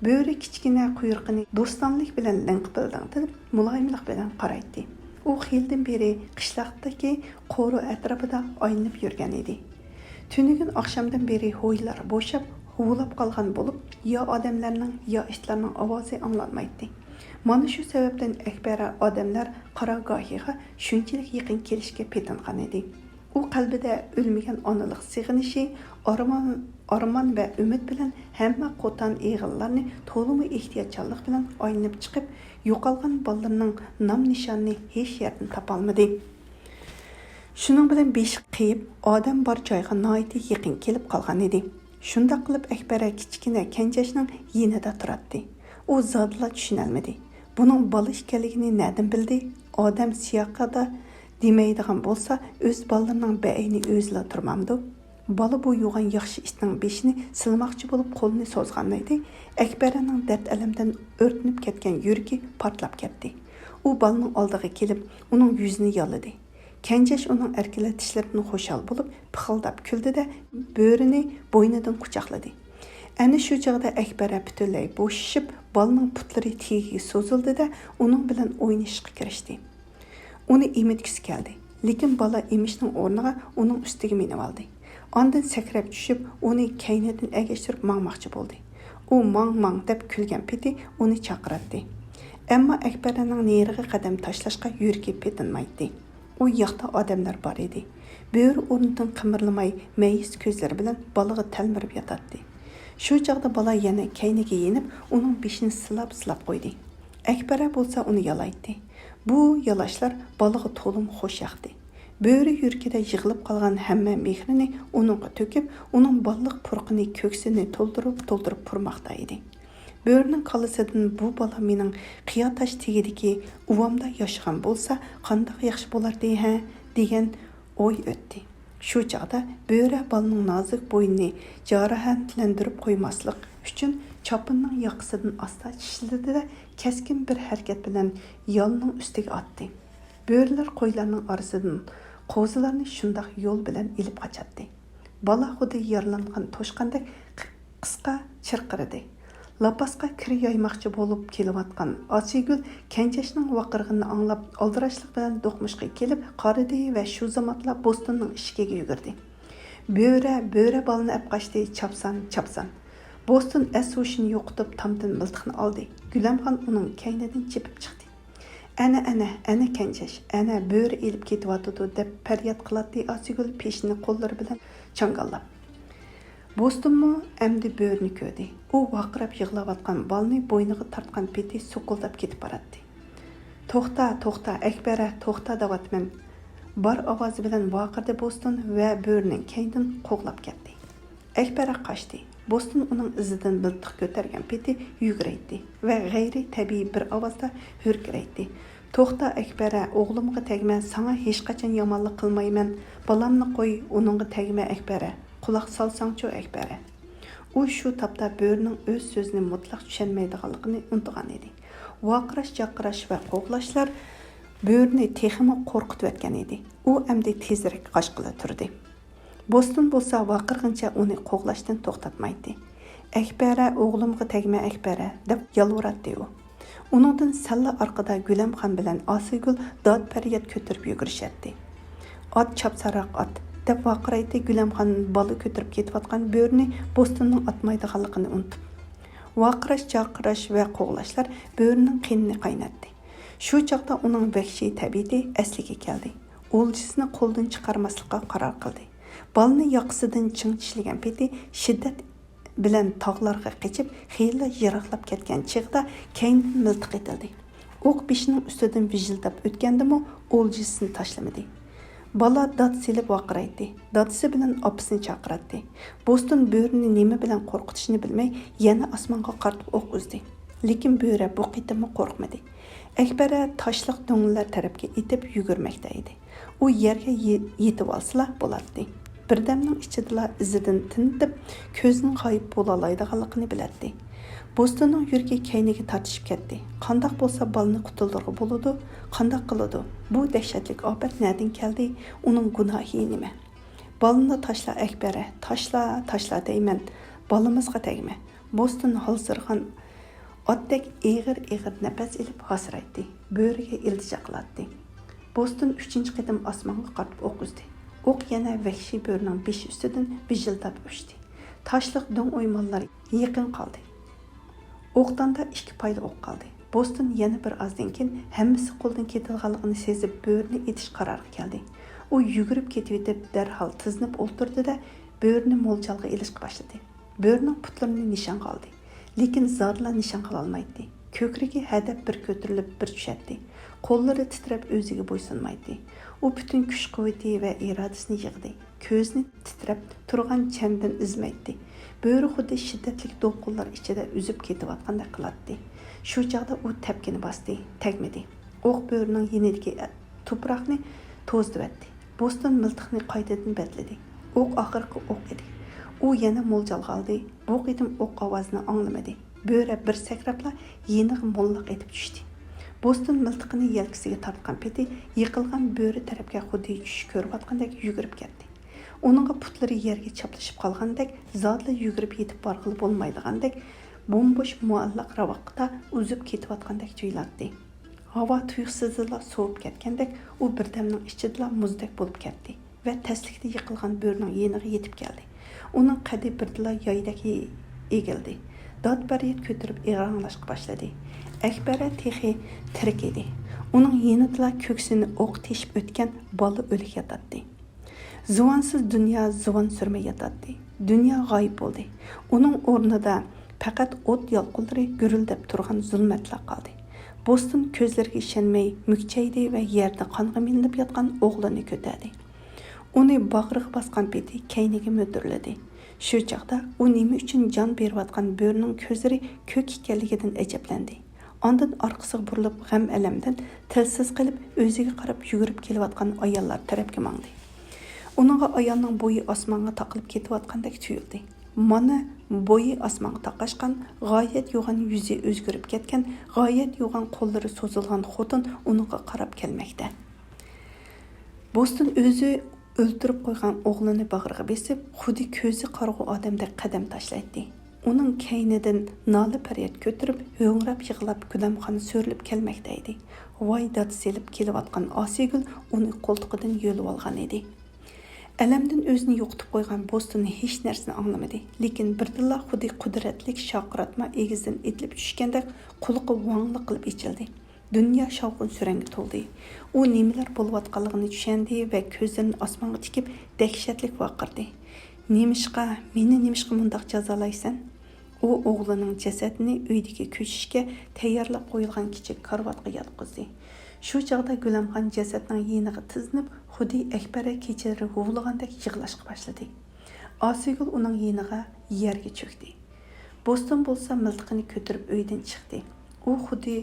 بۆرە كىچىككىنە قۇيرۇقىنى دوستانىلىك بىلەن لىڭقىپىلدىڭلىتىپ، مۇلايىملىق بىلەن قارايتتى. ئۇ خېلىدىن بېرى قىشلاقتىكى قورۇ ئەتراپىدا ئايلىنىپ يۈرگەن ئىدى. تۈنۈگۈن ئاخشامدىن بېرى ھويلىلار بوشاپ، ھۇۋلاپ قالغان بولۇپ، يا ئادەملەرنىڭ، يا ئىتلارنىڭ ئاۋازى ئاڭلانمايتتى. مانا شۇ سەۋەبتىن ئەكبەرە ئادەملەر قاراگاھىغا شۇنچىلىك يېقىن كېلىشكە پېتىنغان ئىدى. ئۇ قەلبىدە ئۆلمىگەن ئانىلىق سېغىنىشى، ئارمان، ئارمان ۋە ئۈمىد بىلەن ھەممە قوتان ئېغىللارنى تولىمۇ ئېھتىياتچانلىق بىلەن ئايلىنىپ چىقىپ، يوقالغان بالىلىرىنىڭ نام-نىشانىنى ھېچ يەردىن تاپالمىدى. شۇنىڭ بىلەن بېشى قېيىپ، ئادەم بار جايغا ناھايىتى يېقىن كېلىپ قالغان ئىدى. شۇنداق قىلىپ ئەكبەرە كىچىككىنە كەنجەشنىڭ يېنىدا تۇراتتى. ئۇ زادىلا چۈشىنەلمىدى. بۇنىڭ بالا ئىكەنلىكىنى نەدىن بىلدى؟ ئادەم سىياقىدا دېمەيدىغان بولسا، ئۆز بالىلىرىنىڭ بەئەينى ئۆزىلا تۇرمامدۇ؟ بالا بۇ يوغان ياخشى ئىتنىڭ بېشىنى سىلىماقچى بولۇپ قولىنى سوزغانىدى، ئەكبەرەنىڭ دەرد-ئەلەمدىن ئۆرتىنىپ كەتكەن يۈرىكى پارتلاپ كەتتى. ئۇ بالىنىڭ ئالدىغا كېلىپ، ئۇنىڭ يۈزىنى يالىدى. كەنجەش ئۇنىڭ ئەركىلىتىشلىرىدىن خۇشال بولۇپ، پىخىلداپ كۈلدى-دە، بۆرىنى بوينىدىن قۇچاقلىدى. ئەنە شۇ چاغدا ئەكبەرە پۈتۈنلەي بوشىشىپ، بالىنىڭ پۇتلىرى تېگىگە سوزۇلدى-دە، ئۇنىڭ بىلەن ئوينىشىشقا كىرىشتى. ئۇنى ئېمىتكۈسى كەلدى، لېكىن بالا ئېمىشنىڭ ئورنىغا ئۇنىڭ ئۈستىگە مىنىۋالدى. ئاندىن سەكرەپ چۈشۈپ، ئۇنى كەينىدىن ئەگەشتۈرۈپ ماڭماقچى بولدى. ئۇ «ماڭ، ماڭ» دەپ كۈلگەن پېتى ئۇنى چاقىراتتى. ئەمما ئەكبەرەنىڭ نېرىغا قەدەم تاشلاشقا يۈرىكى پېتىنمايتتى. ئۇ ياقتا ئادەملەر بار ئىدى. بۆرە ئورنىدىن قىمىرلىماي، مەيۈس كۆزلىرى بىلەن بالىغا تەلمۈرۈپ ياتاتتى. شۇ چاغدا بالا يەنە كەينىگە يېنىپ، ئۇنىڭ بېشىنى سىلاپ-سىلاپ قويدى. ئەكبەرە بولسا ئۇنى يالايتتى. بۇ يالاشلار بالىغا تولىمۇ خۇش ياقتى. بۆرە يۈرىكىدە يىغىلىپ قالغان ھەممە مېھرىنى ئۇنىڭغا تۆكۈپ، ئۇنىڭ بالىلىق پۇرىقىنى كۆكسىنى تولدۇرۇپ-تولدۇرۇپ پۇرىماقتا ئىدى. بۆرىنىڭ كاللىسىدىن «بۇ بالا مېنىڭ قىيا تاش تېگىدىكى ئۇۋامدا ياشىغان بولسا، قانداق ياخشى بولاتتى ھە؟» دېگەن ئوي ئۆتتى. شۇ چاغدا بۆرە بالىنىڭ نازۇك بوينىنى جاراھەتلەندۈرۈپ قويماسلىق ئۈچۈن، چاپىنىنىڭ ياقىسىدىن ئاستا چىشلىدى-دە، كەسكىن بىر ھەرىكەت بىلەن يالنىڭ ئۈستىگە ئاتتى. بۆرىلەر قويلارنىڭ ئارىسىدىن قوزىلارنى شۇنداق يول بىلەن ئېلىپ قاچاتتى. بالا خۇددى يارىلانغان توشقاندەك قىسقا چىرقىرىدى. لاپاسقا كىر يايماقچى بولۇپ كېلىۋاتقان ئاسىيگۈل كەنجەشنىڭ ۋارقىرىغىنىنى ئاڭلاپ، ئالدىراشلىق بىلەن دوقمۇشقا كېلىپ قارىدى ۋە شۇ زامانلا بوستوننىڭ ئىشىكىگە يۈگۈردى. «بۆرە، بۆرە بالىنى ئەپ قاچتى، چاپسان، چاپسان!» بوستون ئەس-ھوشىنى يوقىتىپ، تامدىن مىلتىقنى ئالدى. گۈلەمخان ئۇنىڭ كەينىدىن چېپىپ چىقتى. ئەنە، ئەنە، ئەنە كەنجەش، ئەنە بۆرە ئېلىپ كېتىۋاتىدۇ، دەپ پەرياد قىلاتتى ئاسىيگۈل پېشىنى قوللىرى بىلەن چاڭگاللاپ. بوستونمۇ ئەمدى بۆرىنى كۆردى. ئۇ ۋارقىراپ يىغلاۋاتقان بالىنى بوينىغا تارتقان پېتى سوقۇلداپ كېتىپ باراتتى. توختا، توختا، ئەكبەرە، توختا دەۋاتىمەن. بار ئاۋازى بىلەن ۋارقىرىدى بوستون ۋە بۆرىنىڭ كەينىدىن قوغلاپ كەتتى. ئەكبەرە قاچتى. بوستون ئۇنىڭ ئىزىدىن مىلتىق كۆتەرگەن پېتى يۈگۈرەيتتى ۋە غەيرىي تەبىئىي بىر ئاۋازدا ھۆركىرەيتتى. توختا ئەكبەرە، ئوغلۇمغا تەگمە، ساڭا ھېچقاچان يامانلىق قىلمايمەن، بالامنى قوي، ئۇنىڭغا تەگمە ئەكبەرە، قۇلاق سالساڭچۇ ئەكبەرە. ئۇ شۇ تاپتا بۆرىنىڭ ئۆز سۆزىنى مۇتلەق چۈشەنمەيدىغانلىقىنى ئۇنتۇغان ئىدى. ۋارقىراش-جارقىراش ۋە قوغلاشلار بۆرىنى تېخىمۇ قورقۇتۇۋەتكەن ئىدى. ئۇ ئەمدى تېزرەك قاچقىلى تۇردى. بوستون بولسا ۋارقىرىغىنىچە ئۇنى قوغلاشتىن توختاتمايتتى. ئەكبەرە، ئوغلۇمغا تەگمە ئەكبەرە، دەپ يالۋۇراتتى ئۇ. ئۇنىڭدىن سەللا ئارقىدا گۈلەمخان بىلەن ئاسىيگۈل داد-پەرياد كۆتۈرۈپ يۈگۈرۈشەتتى. ئات، چاپسانراق ئات، دەپ ۋارقىرايتتى گۈلەمخان بالا كۆتۈرۈپ كېتىۋاتقان بۆرىنى بوستوننىڭ ئاتمايدىغانلىقىنى ئۇنتۇپ. ۋارقىراش-جارقىراش ۋە قوغلاشلار بۆرىنىڭ قېنىنى قايناتتى. شۇ چاغدا ئۇنىڭ ۋەھشىي تەبىئىتى ئەسلىگە كەلدى. ئولجىسىنى قولدىن چىقارماسلىققا قارار قىلدى. بالىنى ياقىسىدىن چىڭ چىشلىگەن پېتى شىددەت بىلەن تاغلارغا قېچىپ، خېلىلا يىراقلاپ كەتكەن چېغىدا كەينىدىن مىلتىق ئېتىلدى. ئوق بېشىنىڭ ئۈستىدىن ۋىژىلداپ ئۆتكەندىمۇ، ئولجىسىنى تاشلىمىدى. بالا داد سېلىپ ۋارقىرايتتى. دادىسى بىلەن ئاپىسىنى چاقىراتتى. بوستون بۆرىنى نېمە بىلەن قورقۇتۇشنى بىلمەي، يەنە ئاسمانغا قارىتىپ ئوق ئۈزدى. لېكىن بۆرە بۇ قېتىممۇ قورقمىدى. ئەكبەرە تاشلىق دۆڭلەر تەرەپكە ئېتىپ يۈگۈرمەكتە ئىدى. ئۇ يەرگە يې-، يېتىۋالسىلا بولاتتى. بىردەمنىڭ ئىچىدىلا ئىزىدىن تىنتىپ، كۆزدىن غايىب بولالايدىغانلىقىنى بىلەتتى. بوستوننىڭ يۈرىكى كەينىگە تارتىشىپ كەتتى. قانداق بولسا بالىنى قۇتۇلدۇرغىلى بولىدۇ؟ قانداق قىلىدۇ؟ بۇ دەھشەتلىك ئاپەت نەدىن كەلدى؟ ئۇنىڭ گۇناھى نېمە؟ بالىنى تاشلا، ئەكبەرە، تاشلا، تاشلا دەيمەن. بالىمىزغا تەگمە. بوستون ھالسىرىغان ئاتتەك ئېغىر-ئېغىر نەپەس ئېلىپ ھاسىرايتتى. بۆرىگە ئىلتىجا قىلاتتى. بوستون ئۈچىنچى قېتىم ئاسمانغا قارىتىپ ئوق ئۈزدى. ئوق يەنە ۋەھشىي بۆرىنىڭ بېشى ئۈستىدىن ۋىژىلداپ ئۇچتى. تاشلىق دۆڭ ئويمانلار يېقىن قالدى. ئوقداندا ئىككى پايدا ئوق قالدى. بوستون يەنە بىر ئازدىن كېيىن ھەممىسى قولدىن كېتىدىغانلىقىنى سېزىپ، بۆرىنى ئېتىش قارارىغا كەلدى. ئۇ يۈگۈرۈپ كېتىۋېتىپ، دەرھال تىزلىنىپ ئولتۇردى-دە، بۆرىنى مولجالغا ئېلىشقا باشلىدى. بۆرىنىڭ پۇتلىرىنى نىشانغا ئالدى. لېكىن زادىلا نىشانغا ئالالمايتتى. كۆكرىكى ھەدەپ بىر كۆتۈرۈلۈپ، بىر چۈشەتتى. قوللىرى تىترەپ، ئۆزىگە بويسۇنمايتتى. ئۇ پۈتۈن كۈچ-قۇۋۋىتى ۋە ئىرادىسىنى يىغدى. كۆزىنى تىترەپ تۇرغان چەندىن ئۈزمەيتتى. بۆرە خۇددى شىددەتلىك دولقۇنلار ئىچىدە ئۈزۈپ كېتىۋاتقاندەك قىلاتتى. شۇ چاغدا ئۇ تەپكىنى باستى، تەگمىدى. ئوق بۆرىنىڭ يېنىدىكى تۇپراقنى توزۇتۇۋەتتى. بوستون مىلتىقنى قايتىدىن بەتلىدى. ئوق ئاخىرقى ئوق ئىدى. ئۇ يەنە مولجالغا ئالدى. بۇ قېتىم ئوق ئاۋازىنى ئاڭلىمىدى. بۆرە بىر سەكرەپلا يېنىغا موللاق ئېتىپ چۈشتى. بوستون مىلتىقىنى يەلكىسىگە تارتقان پېتى يىقىلغان بۆرە تەرەپكە خۇددى چۈش كۆرۈۋاتقاندەك يۈگۈرۈپ كەتتى. ئۇنىڭغا پۇتلىرى يەرگە چاپلىشىپ قالغاندەك، زادىلا يۈگۈرۈپ يېتىپ بارغىلى بولمايدىغاندەك، بومبوش مۇئەللەق راۋاقتا ئۈزۈپ كېتىۋاتقاندەك تۇيۇلاتتى. ھاۋا تۇيۇقسىزلا سوۋۇپ كەتكەندەك، ئۇ بىردەمنىڭ ئىچىدىلا مۇزدەك بولۇپ كەتتى ۋە تەسلىكتە يىقىلغان بۆرىنىڭ يېنىغا يېتىپ كەلدى. ئۇنىڭ قەدى بىردىلا يايدەك ئېگىلدى. داد-پەرياد كۆتۈرۈپ ئىغراڭلاشقا باشلىدى. ئەكبەرە تېخى تىرىك ئىدى. ئۇنىڭ يېنىدىلا كۆكسىنى ئوق تېشىپ ئۆتكەن بالا ئۆلۈك ياتاتتى. زۇۋانسىز دۇنيا زۇۋان سۈرمەي ياتاتتى. دۇنيا غايىب بولدى. ئۇنىڭ ئورنىدا پەقەت ئوت يالقۇنلىرى گۈرۈلدەپ تۇرغان زۇلمەتلا قالدى. بوستون كۆزلىرىگە ئىشەنمەي مۈكچەيدى ۋە يەردە قانغا مىلىنىپ ياتقان ئوغلىنى كۆتەردى. ئۇنى باغرىغا باسقان پېتى كەينىگە مۆتۈرلىدى. شۇ چاغدا ئۇ نېمە ئۈچۈن جان بېرىۋاتقان بۆرىنىڭ كۆزلىرى كۆك ئىكەنلىكىدىن ئەجەبلەندى. ئاندىن ئارقىسىغا بۇرۇلۇپ، غەم-ئەلەمدىن تىلسىز قېلىپ، ئۆزىگە قاراپ يۈگۈرۈپ كېلىۋاتقان ئاياللار تەرەپكە ماڭدى. ئۇنىڭغا ئايالنىڭ بويى ئاسمانغا تاقىلىپ كېتىۋاتقاندەك تۇيۇلدى. مانا، بويى ئاسمانغا تاقاشقان، غايەت يوغان يۈزى ئۆزگىرىپ كەتكەن، غايەت يوغان قوللىرى سوزۇلغان خوتۇن ئۇنىڭغا قاراپ كەلمەكتە. بوستون ئۆزى ئۆلتۈرۈپ قويغان ئوغلىنى باغرىغا بېسىپ، خۇددى كۆزى قارىغۇ ئادەمدەك قەدەم تاشلايتتى. ئۇنىڭ كەينىدىن نالە-پەرياد كۆتۈرۈپ، ھۆڭرەپ يىغلاپ، گۈلەمخان سۆرىلىپ كەلمەكتە ئىدى. ۋاي داد سېلىپ كېلىۋاتقان ئاسىيگۈل ئۇنى قولتۇقىدىن يۆلۈۋالغان ئىدى. ئەلەمدىن ئۆزىنى يوقىتىپ قويغان بوستون ھېچ نەرسىنى ئاڭلىمىدى، لېكىن بىردىنلا خۇددى قۇدرەتلىك شارقىراتما ئېگىزدىن ئېتىلىپ چۈشكەندەك قۇلىقى ۋاڭلىق قىلىپ ئېچىلدى. دۇنيا شاۋقۇن-سۈرەنگە تولدى. ئۇ نېمىلەر بولۇۋاتقانلىقىنى چۈشەندى ۋە كۆزلىرىنى ئاسمانغا تىكىپ، دەھشەتلىك ۋارقىرىدى: «نېمىشقا، مېنى نېمىشقا مۇنداق جازالايسەن؟» ئۇ ئوغلىنىڭ جەسەتىنى ئۆيدىكى كۆشۈشكە تەييارلاپ قويۇلغان كىچىك كارىۋاتقا ياتقۇزدى. شۇ چاغدا گۈلەمخان جەسەتنىڭ يېنىغا تىزلىنىپ، خۇددى ئەكبەرە كېچىلىرى ھۇۋلىغاندەك يىغلاشقا باشلىدى. ئاسىيگۈل ئۇنىڭ يېنىغا يەرگە چۆكتى. بوستون بولسا مىلتىقىنى كۆتۈرۈپ ئۆيدىن چىقتى. ئۇ خۇددى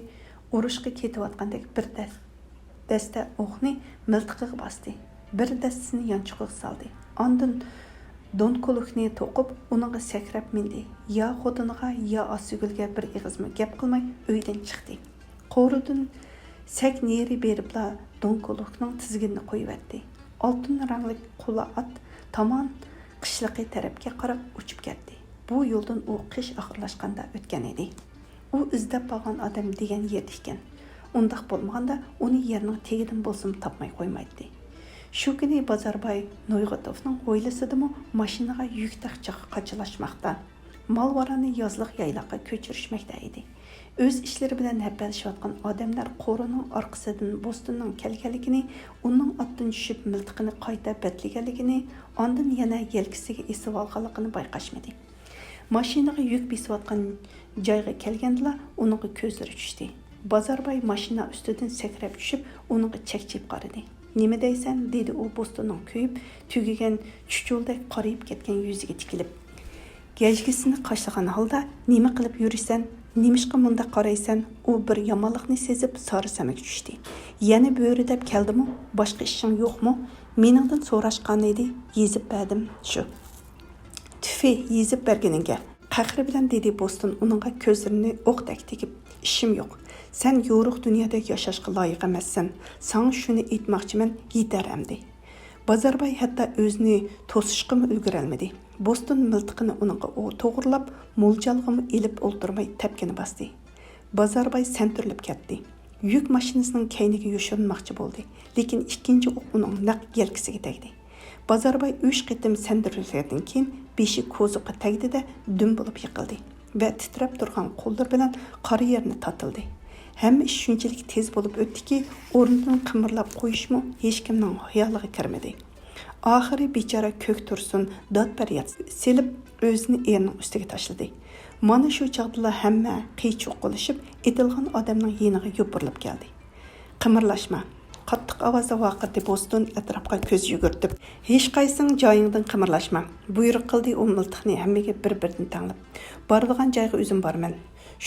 ئۇرۇشقا كېتىۋاتقاندەك بىر دەس-، دەستە ئوقنى مىلتىقىغا باستى. بىر دەستىسىنى يانچۇقىغا سالدى. ئاندىن دونكولۇكنى توقۇپ، ئۇنىڭغا سەكرەپ مىندى. يا خوتۇنىغا، يا ئاسىيگۈلگە بىر ئېغىزمۇ گەپ قىلماي ئۆيدىن چىقتى. قورۇدىن سەك نېرى بېرىپلا دونكولۇكنىڭ تىزگىنىنى قويۇۋەتتى. ئالتۇن رەڭلىك قۇلا ئات تامان قىشلىقى تەرەپكە قاراپ ئۇچۇپ كەتتى. بۇ يولدىن ئۇ قىش ئاخىرلاشقاندا ئۆتكەن ئىدى. ئۇ ئىزدەپ بارغان ئادەم دېگەن يەردە ئىكەن. ئۇنداق بولمىغاندا ئۇنى يەرنىڭ تېگىدىن بولسىمۇ تاپماي قويمايتتى. شۇ كۈنى بازارباي نويغۇتوفنىڭ ھويلىسىدىمۇ ماشىنىغا يۈك تاقچاققا قاچىلاشماقتا. مال-ۋاراننى يازلىق يايلاققا كۆچۈرۈشمەكتە ئىدى. ئۆز ئىشلىرى بىلەن ھەپەلىشىۋاتقان ئادەملەر قورۇنىڭ ئارقىسىدىن بوستوننىڭ كەلگەنلىكىنى، ئۇنىڭ ئاتتىن چۈشۈپ مىلتىقىنى قايتا بەتلىگەنلىكىنى، ئاندىن يەنە يەلكىسىگە ئېسىۋالغانلىقىنى بايقاشمىدى. ماشىنىغا يۈك بېسىۋاتقان جايغا كەلگەندىلا ئۇنىڭغا كۆزلىرى چۈشتى. بازارباي ماشىنا ئۈستىدىن سەكرەپ چۈشۈپ، ئۇنىڭغا چەكچىيىپ قارىدى. «نېمە دەيسەن؟» دېدى ئۇ بوستوننىڭ كۆيۈپ تۈگىگەن چۈچۈلدەك قارىيىپ كەتكەن يۈزىگە تىكىلىپ. گەجگىسىنى قاشلىغان ھالدا، «نېمە قىلىپ يۈرىسەن؟ نېمىشقا مۇنداق قارايسەن؟» ئۇ بىر يامانلىقنى سېزىپ سارسەمىگە چۈشتى. «يەنە بۆرە دەپ كەلدىمۇ؟ باشقا ئىشىڭ يوقمۇ؟ مېنىڭدىن سوراشقانىدى، يېزىپ بەردىم، شۇ.» «تۈفى، يېزىپ بەرگىنىڭگە!» قەھرى بىلەن دېدى بوستون ئۇنىڭغا كۆزلىرىنى ئوقتەك تىكىپ. «ئىشىم يوق. سەن يورۇق دۇنيادا ياشاشقا لايىق ئەمەسسەن. ساڭا شۇنى ئېيتماقچىمەن، يېتەر ئەمدى.» بازارباي ھەتتا ئۆزىنى توسۇشقىمۇ ئۈلگۈرەلمىدى. بوستون مىلتىقىنى ئۇنىڭغا ئو-، توغرىلاپ، مولجالغىمۇ ئېلىپ ئولتۇرماي تەپكىنى باستى. بازارباي سەنتۈرۈلۈپ كەتتى. يۈك ماشىنىسىنىڭ كەينىگە يوشۇرۇنماقچى بولدى، لېكىن ئىككىنچى ئوق ئۇنىڭ نەق يەلكىسىگە تەگدى. بازارباي ئۈچ قېتىم سەندۈرۈلگەندىن كېيىن، بېشى كوزۇپقا تەگدى-دە، دۈم بولۇپ يىقىلدى ۋە تىترەپ تۇرغان قوللىرى بىلەن قارا يەرنى تاتىلىدى. ھەممە ئىش شۇنچىلىك تېز بولۇپ ئۆتتىكى، ئورنىدىن قىمىرلاپ قويۇشمۇ ھېچكىمنىڭ خىيالىغا كىرمىدى. ئاخىرى بىچارە كۆك تۇرسۇن داد-پەرياد سېلىپ، ئۆزىنى ئېرىنىڭ ئۈستىگە تاشلىدى. مانا شۇ چاغدىلا ھەممە قىي-چۇققىلىشىپ، ئېتىلغان ئادەمنىڭ يېنىغا يوپۇرۇلۇپ كەلدى. «قىمىرلاشما!» قاتتىق ئاۋازدا ۋارقىرىدى بوستون ئەتراپقا كۆز يۈگۈرتۈپ. «ھېچقايسىڭ جايىڭدىن قىمىرلاشما!» بۇيرۇق قىلدى ئۇ مىلتىقنى ھەممىگە بىر-بىردىن تەڭلەپ. «بارىدىغان جايغا ئۆزۈم بارىمەن.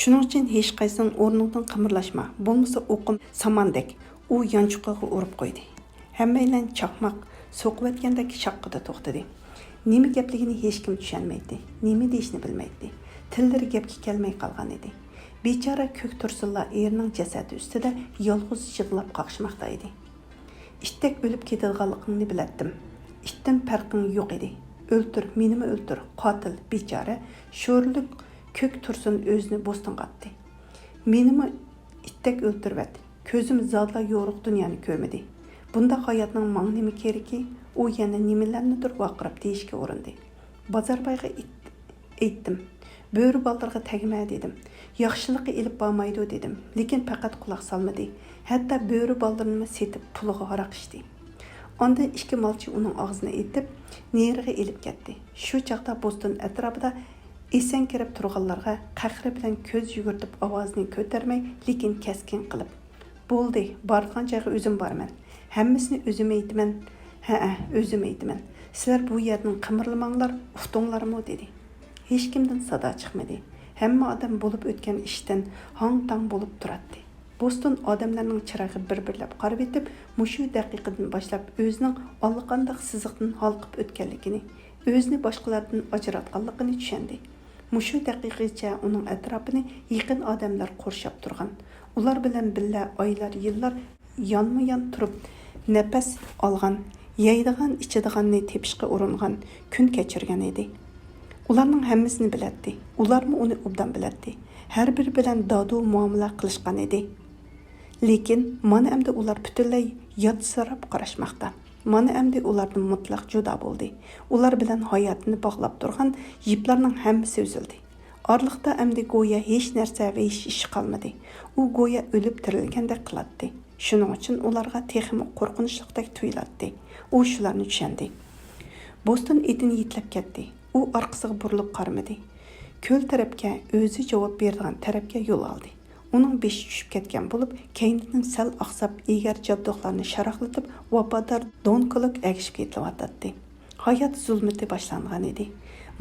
شۇنىڭ ئۈچۈن ھېچقايسىڭ ئورنۇڭدىن قىمىرلاشما، بولمىسا ئوقۇم ساماندەك.» ئۇ يانچۇقىغا ئۇرۇپ قويدى. ھەممەيلەن چاقماق سوقۇۋەتكەندەك شاققىدە توختىدى. نېمە گەپلىكىنى ھېچكىم چۈشەنمەيتتى، نېمە دېيىشنى بىلمەيتتى. تىللىرى گەپكە كەلمەي قالغان ئىدى. بىچارە كۆك تۇرسۇنلا ئېرىنىڭ جەسەتى ئۈستىدە يالغۇز يىغلاپ قاقشىماقتا ئىدى. «ئىتتەك ئۆلۈپ كېتىدىغانلىقىڭنى بىلەتتىم. ئىتتىن پەرقىڭ يوق ئىدى. ئۆلتۈر، مېنىمۇ ئۆلتۈر، قاتىل، بىچارە!» شورلۇق كۆك تۇرسۇن ئۆزىنى بوستونغا ئاتتى. «مېنىمۇ ئىتتەك ئۆلتۈرۈۋەت. كۆزۈم زادىلا يورۇق دۇنيانى كۆرمىدى. بۇنداق ھاياتنىڭ ماڭا نېمە كېرىكى؟» ئۇ يەنە نېمىلەرنىدۇر ۋارقىراپ دېيىشكە ئۇرۇندى. بازاربايغا ئېيت-، ئېيتتىم. «بۆرە بالىلىرىغا تەگمە» دېدىم. «ياخشىلىققا ئېلىپ بارمايدۇ» دېدىم. لېكىن پەقەت قۇلاق سالمىدى. ھەتتا بۆرە بالىلىرىنىمۇ سېتىپ پۇلىغا ھاراق ئىچتى. ئاندىن ئىككى مالچى ئۇنىڭ ئاغزىنى ئېتىپ، نېرىغا ئېلىپ كەتتى. شۇ چاغدا بوستون ئەتراپىدا ئېسەنكىرەپ تۇرغانلارغا قەھرى بىلەن كۆز يۈگۈرتۈپ ئاۋازىنى كۆتەرمەي، لېكىن كەسكىن قىلىپ، «بولدى، بارىدىغان جايغا ئۆزۈم بارىمەن. ھەممىسىنى ئۆزۈم ئېيتىمەن. ھەئە، ئۆزۈم ئېيتىمەن. سىلەر بۇ يەردىن قىمىرلىماڭلار، ئۇقتۇڭلارمۇ؟» دېدى. ھېچكىمدىن سادا چىقمىدى. ھەممە ئادەم بولۇپ ئۆتكەن ئىشتىن ھاڭ-تاڭ بولۇپ تۇراتتى. بوستون ئادەملەرنىڭ چىرايىغا بىر-بىرلەپ قارىۋېتىپ، مۇشۇ دەقىقىدىن باشلاپ ئۆزىنىڭ ئاللىقانداق سىزىقتىن ھالقىپ ئۆتكەنلىكىنى، ئۆزىنى باشقىلاردىن ئاجراتقانلىقىنى چۈشەندى. مۇشۇ دەقىقىگىچە ئۇنىڭ ئەتراپىنى يېقىن ئادەملەر قورشاپ تۇرغان. ئۇلار بىلەن بىللە ئايلار، يىللار يانمۇيان تۇرۇپ نەپەس ئالغان، يەيدىغان، ئىچىدىغاننى تېپىشقا ئۇرۇنغان، كۈن كەچۈرگەن ئىدى. ئۇلارنىڭ ھەممىسىنى بىلەتتى. ئۇلارمۇ ئۇنى ئوبدان بىلەتتى. ھەر بىرى بىلەن دادۇ مۇئامىلە قىلىشقان ئىدى. لېكىن مانا ئەمدى ئۇلار پۈتۈنلەي ياتسىراپ قاراشماقتا. مانا ئەمدى ئۇلاردىن مۇتلەق جۇدا بولدى. ئۇلار بىلەن ھاياتىنى باغلاپ تۇرغان يىپلارنىڭ ھەممىسى ئۈزۈلدى. ئارىلىقتا ئەمدى گويا ھېچ نەرسە ۋە ھېچ ئىش قالمىدى. ئۇ گويا ئۆلۈپ تىرىلگەندەك قىلاتتى. شۇنىڭ ئۈچۈن ئۇلارغا تېخىمۇ قورقۇنچلۇقتەك تۇيۇلاتتى. ئۇ شۇلارنى چۈشەندى. بوستون ئېتىنى يېتىلەپ كەتتى. ئۇ ئارقىسىغا بۇرۇلۇپ قارىمىدى. كۆل تەرەپكە، ئۆزى جاۋاب بېرىدىغان تەرەپكە يول ئالدى. ئۇنىڭ بېشى چۈشۈپ كەتكەن بولۇپ، كەينىدىن سەل ئاقساپ، ئېگەر جابدۇقلارنى شاراقلىتىپ، ۋاپادار دونكولۇك ئەگىشىپ كېتىۋاتاتتى. ھايات زۇلمىتى باشلانغان ئىدى.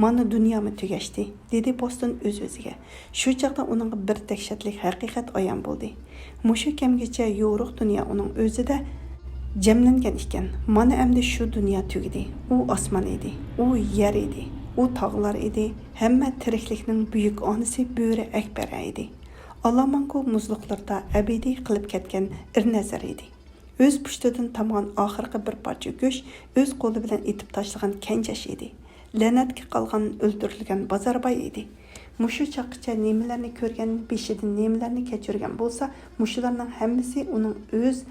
مانا دۇنيامۇ تۈگەشتى، دېدى بوستون ئۆز-ئۆزىگە. شۇ چاغدا ئۇنىڭغا بىر دەھشەتلىك ھەقىقەت ئايان بولدى. مۇشۇ كەمگىچە يورۇق دۇنيا ئۇنىڭ ئۆزىدە جەملەنگەن ئىكەن. مانا ئەمدى شۇ دۇنيا تۈگىدى. ئۇ ئاسمان ئىدى. ئۇ يەر ئىدى. ئۇ تاغلار ئىدى. ھەممە تىرىكلىكنىڭ بۈيۈك ئانىسى بۆرە ئەكبەرە ئىدى. ئالامانكو مۇزلۇقلىرىدا ئەبەدىي قىلىپ كەتكەن ئىرنەزەر ئىدى. ئۆز پۇشتىدىن تامغان ئاخىرقى بىر پارچە گۆش ئۆز قولى بىلەن ئېتىپ تاشلىغان كەنجەش ئىدى. لەنەتكە قالغان ئۆلتۈرۈلگەن بازارباي ئىدى. مۇشۇ چاغقىچە نېمىلەرنى كۆرگەن، بېشىدىن نېمىلەرنى كەچۈرگەن بولسا، مۇشۇلارنىڭ ھەممىسى ئۇنىڭ ئۆز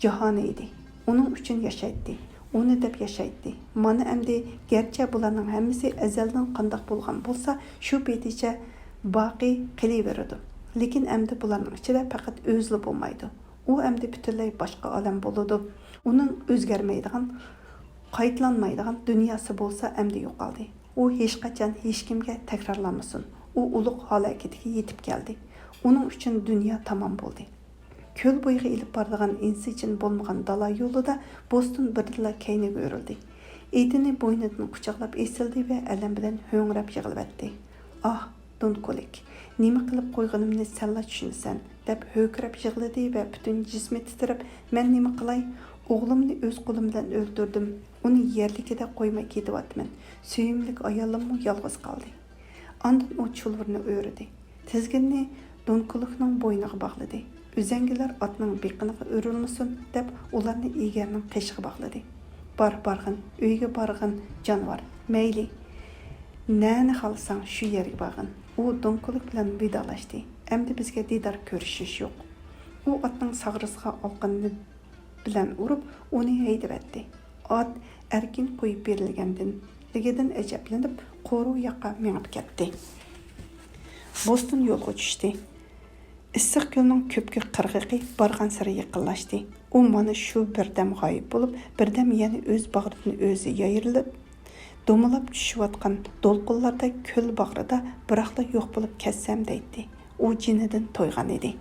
جاھانى ئىدى. ئۇنىڭ ئۈچۈن ياشايتتى. ئۇنى دەپ ياشايتتى. مانا ئەمدى گەرچە بۇلارنىڭ ھەممىسى ئەزەلدىن قانداق بولغان بولسا، شۇ پېتىچە باقىي قېلىۋېرىدۇ. لېكىن ئەمدى بۇلارنىڭ ئىچىدە پەقەت ئۆزىلا بولمايدۇ. ئۇ ئەمدى پۈتۈنلەي باشقا ئالەم بولىدۇ. ئۇنىڭ ئۆزگەرمەيدىغان، قايتىلانمايدىغان دۇنياسى بولسا ئەمدى يوقالدى. ئۇ ھېچقاچان ھېچكىمگە تەكرارلانمىسۇن. ئۇ ئۇلۇغ ھالەكىتىگە يېتىپ كەلدى. ئۇنىڭ ئۈچۈن دۇنيا تامام بولدى. كۆل بويىغا ئېلىپ بارىدىغان ئىنسىجىن بولمىغان دالا يولىدا بوستون بىردىنلا كەينىگە ئۆرۈلدى. ئېتىنى بوينىدىن قۇچاقلاپ ئېسىلدى ۋە ئەلەم بىلەن ھۆڭرەپ يىغلىۋەتتى. ئاھ، دونكولىك، نېمە قىلىپ قويغىنىمنى سەنلا چۈشىنىسەن، دەپ ھۆركىرەپ يىغلىدى ۋە پۈتۈن جىسمى تىترەپ، مەن نېمە قىلاي؟ ئوغلۇمنى ئۆز قولۇم بىلەن ئۆلتۈردۈم. ئۇنى يەرلىكىدە قويماي كېتىۋاتىمەن. سۆيۈملۈك ئايالىممۇ يالغۇز قالدى. ئاندىن ئۇ چۇلۋۇرنى ئۆرۈدى. تىزگىننى دونكولۇكنىڭ بوينىغا باغلىدى. ئۈزەڭگىلەر ئاتنىڭ بېقىنىغا ئۆرۈلمىسۇن، دەپ ئۇلارنى ئېگەرنىڭ قېشىغا باغلىدى. بار، بارغىن، ئۆيگە بارغىن، جانىۋار. مەيلى، نەنى خالىساڭ، شۇ يەرگە بارغىن. ئۇ دونكولۇك بىلەن ۋىدالاشتى. ئەمدى بىزگە دىدار كۆرۈشۈش يوق. ئۇ ئاتنىڭ ساغرىسىغا ئالىقىنى بىلەن ئۇرۇپ، ئۇنى ھەيدىۋەتتى. ئات ئەركىن قويۇپ بېرىلگەندىن، لىكىدىن ئەجەبلىنىپ، قورۇ ياققا مېڭىپ كەتتى. بوستون يولغا چۈشتى. ئىسسىق كۆلنىڭ كۆپكۆك قىرغىقى بارغانسېرى يېقىنلاشتى. ئۇ مانا شۇ بىردەم غايىب بولۇپ، بىردەم يەنە ئۆز باغرىدىن ئۆزى يايرىلىپ، دومىلاپ چۈشۈۋاتقان دولقۇنلاردەك كۆل باغرىدا بىراقلا يوق بولۇپ كەتسەم دەيتتى. ئۇ جېنىدىن تويغان ئىدى.